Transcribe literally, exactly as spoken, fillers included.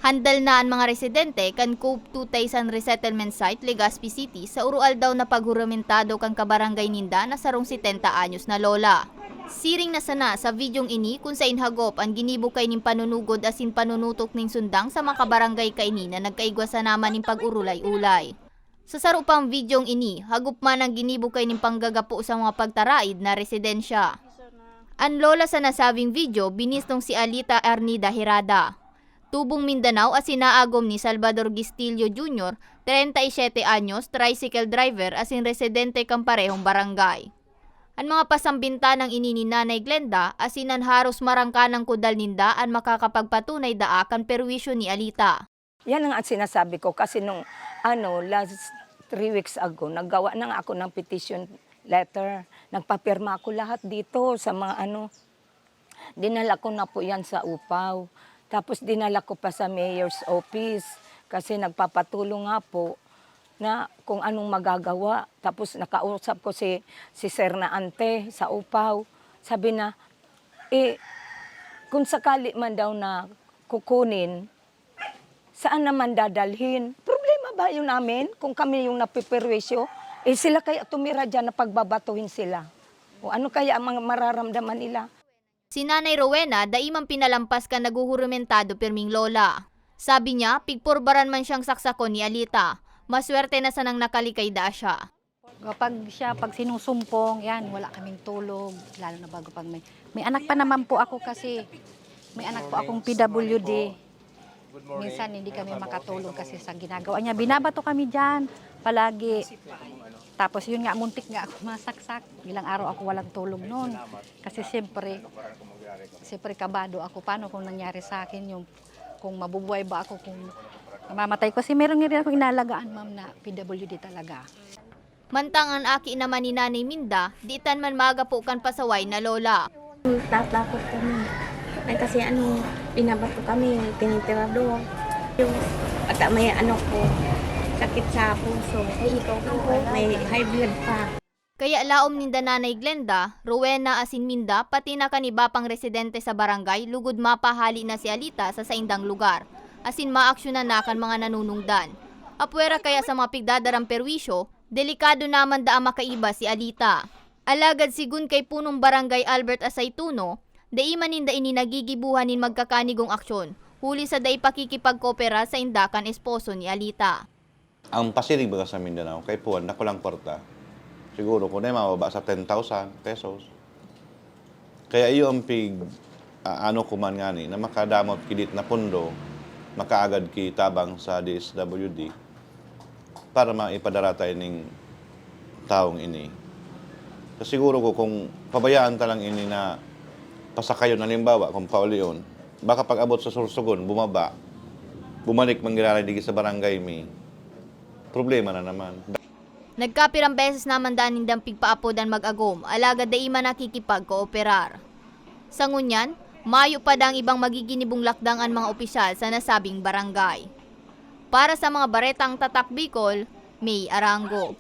Andal na an mga residente kan Cove two Taysan Resettlement Site, Legazpi City, sa urualdaw na paghurumentado kan kabarangay ninda na sarong setenta anyos na lola. Siring na sana sa videong ini kun saen hagop an ginibo kaining panunugod asin panunutok nin sundang sa mga kabarangay kaini na nagkaigwa sana man nin pag-urulay-ulay. Sa saro pang videong ini, hagop man an ginibo kaining panggagapo sa mga pagtaraid na residensya. An lola sa nasabing video, binistong si Alita Arnida Herada. Tubong Mindanao asin naagom ni Salvador Gistillo Junior, treinta y siete anyos, tricycle driver asin residente kan parehong barangay. An mga pasambintanang ini ni Nanay Glenda asin an haros marangkanang kudal ninda an makakapagpatunay daa kan perwisyo ni Alita. Yan ang sinasabi ko kasi nung ano, last three weeks ago, naggawa na nga ako ng petition letter. Nagpapirma ako lahat dito sa mga ano, dinala ko na po yan sa upaw. Tapos dinala ko pa sa mayor's office kasi nagpapatulong nga po na kung anong magagawa. Tapos nakausap ko si, si Sir na Ante sa upaw. Sabi na, eh, kung sakali man daw na kukunin, saan naman dadalhin? Problema ba yun namin kung kami yung napiperwisyo? Eh, sila kaya tumira dyan na pagbabatuhin sila? O ano kaya ang mga mararamdaman nila? Si Nanay Rowena, dai man pinalampas kan naghuhurumentado pirming lola. Sabi niya, pigpurbaran man siyang saksakon ni Alita. Maswerte na sanang nakalikay daa siya. Kapag siya, pag sinusumpong, yan, wala kaming tulog. Lalo na bago pag may, may anak pa naman po ako kasi may anak po akong P W D. Minsan hindi kami makatulog kasi sa ginagawa niya. Binabato kami dyan, palagi. Tapos yun nga, muntik nga ako masaksak. Ilang araw ako walang tulog noon. Kasi siyempre, siyempre kabado ako. Paano kung nangyari sa akin yung, kung mabubuhay ba ako, kung mamamatay ko? Kasi meron nga rin akong inalagaan, ma'am, na P W D talaga. Mantang an aki naman ni Nanay Minda, diitan man magapo kan pasaway na lola. Tatakot kami. Ay, kasi ano, binabato kami, tinitirador. Yung, at may ano ko, sakit sa puso. Ay, ikaw po. May high blood pa. Kaya laom ninda Nanay Glenda, Rowena asin Minda, pati na kan iba pang residente sa barangay, lugod mapahali na si Alita sa saindang lugar, asin maaksyonan na kan mga nanunungdan. Apwera kaya sa mga pigdadarang perwisyo, delikado naman daa makaiba si Alita. Alagad sigun kay Punong Barangay Albert Asaytuno, dai man ninda ini nagigibohan nin magkakanigong aksyon, huli sa dai pakikipagkoopera sainda kan esposo ni Alita. Ang pasiring baga sa Mindanao, kay puwan, dakulang kwarta. Siguro kung na mababa sa ten thousand pesos. Kaya iyo ang pig, ah, ano ko man ngani, na makadamot kidit na pondo, makaagad ki tabang sa D S W D para maipadara ta ining taong ini. So, siguro ko kung pabayaan ta lang ini na pasakayon, halimbawa, kung paulion, baka pag-abot sa Sorsogon, bumaba, bumalik man giraray digi sa barangay mi, problema na naman. Nagkapirang beses naman daa nindang pigpaapod an mag-agom, alagad dai man nakikipagkooperar. Sa ngunyan, mayo pa daang ibang magiginibong lakdang an mga opisyal sa nasabing barangay. Para sa mga baretang Tatak Bicol, May Arango.